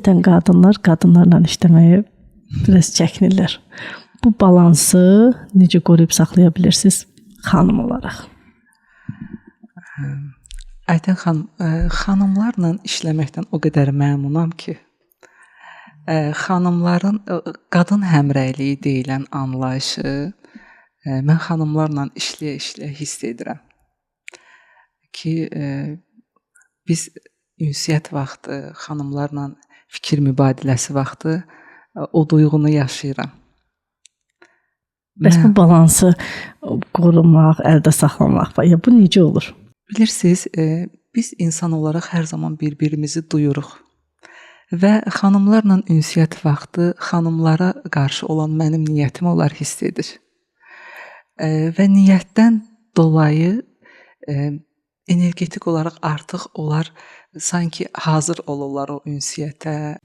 Adətən qadınlar qadınlarla işləməyi biraz çəkinirlər. Bu balansı necə qoruyub saxlaya bilirsiniz xanım olaraq? Aytən xanım, xanımlarla işləməkdən o qədər məmnunam ki, xanımların qadın həmrəyliyi deyilən anlayışı mən xanımlarla işləyə-işləyə hiss edirəm ki, biz ünsiyyət vaxtı, xanımlarla fikir mübadiləsi vaxtı o duyğunu yaşayıram. Bəs bu balansı qorumaq, əldə saxlamaq ya bu necə olur? Bilirsiniz, biz insan olaraq hər zaman bir-birimizi duyuruq. Və xanımlarla ünsiyyət vaxtı xanımlara qarşı olan mənim niyyətimi onlar hiss edir. Və niyyətdən dolayı energetik olaraq artıq onlar sanki hazır olurlar o ünsiyyətə.